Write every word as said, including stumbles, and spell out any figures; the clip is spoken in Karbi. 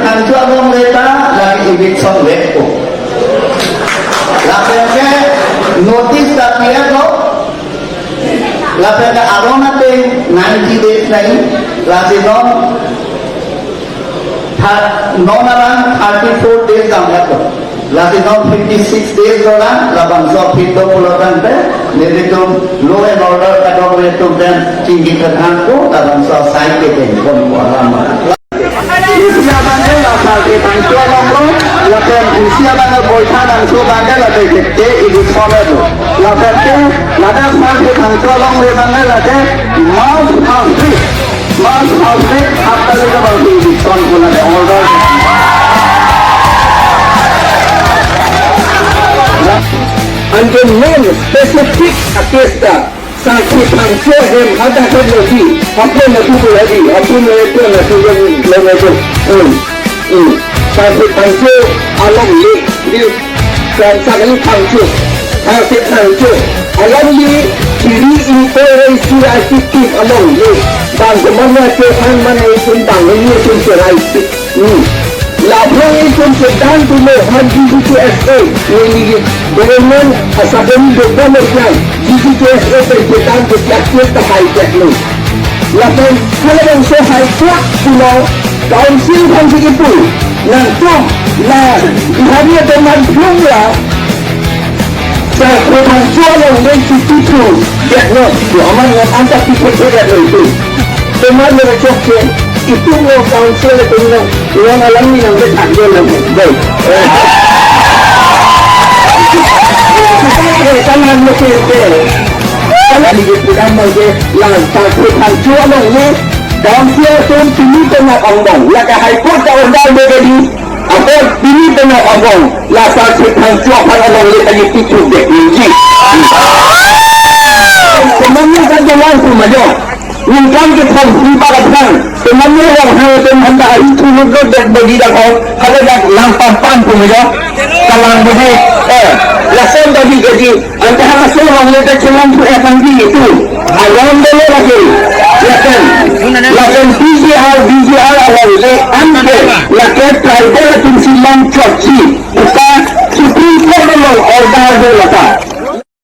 Thangcho alongle ta lake eviction vekpo. Lapen ke notice ta pi-etlo. Lapen ke aron ateng ninety days nai. Lasi non thir-, non arang thirty-four days damlo. Lasi non fifty-six days dolang, labangso aphi do pulo tangte, nelitum law and order kadokave atum pen chingki than ko, labangso asai ke pen kon ko alam. Isi abang ke la Sarthe Phangcho along lo, lapen isi abang ke Boithalangso abang ke la T K T, ini soal itu. Lapen ke, ladak Sarthe Phangcho alongle abang ke la ke, March first week, March first week, after the abang ke ini soal ko la ke order. Anke main specific a-case ta, Sarthe Phangcho ahem hadak ke lodi, apun na tu lodi, apun na tu na tu lodi, lodi tu. Hmm. Hmm. Sarthe Phangcho alongle, di, Sarthe Phangcho, Sarthe Phangcho alongle, chiri ingkoi isi active alongle, bang komat na ke han man ai sun bang ni sun cherai. Hmm. Laphang itum kedan tu lo ha D G K S A, neli government asabeni dokan lo yang D G K S A pen kedan tu jak ke ta hai jak lo. Lapen halabangso hai jak tu lo council kan si ipu nangtum la Bihari atum nangtum la Sarthe Phangcho alongle si ipu jak lo. Tu aman ngan anta ipu jak lo ipu. Teman lo chokche, itum lo council itum lo, lo alang ni nang betak dia lo, dei. Kita lo ke, kita lo ke. Kalau di kita mau ke, la Sarthe Phangcho alongle, council itum pini tengah angbong, la ke High Court ka order de di, apa pini tengah angbong, la Sarthe Phangcho aphan alongle tadi titu dek niji. Teman ni kan jalan tu majo. Ningkan kethom hini para phan. Teman ni orang hai teman ta hari tu nugro dek bagi dak ho. Kalau dak lang pam pam tu majo. Kalang bagi, eh, lason bagi gaji. Anta halaso alongle ta chelang tu eh panggi itu. Alam dolo lagi. Lapen, lapen P G R, V G R alongle ante lake tribal atum si long chokche. Kita Supreme Court along order do lata.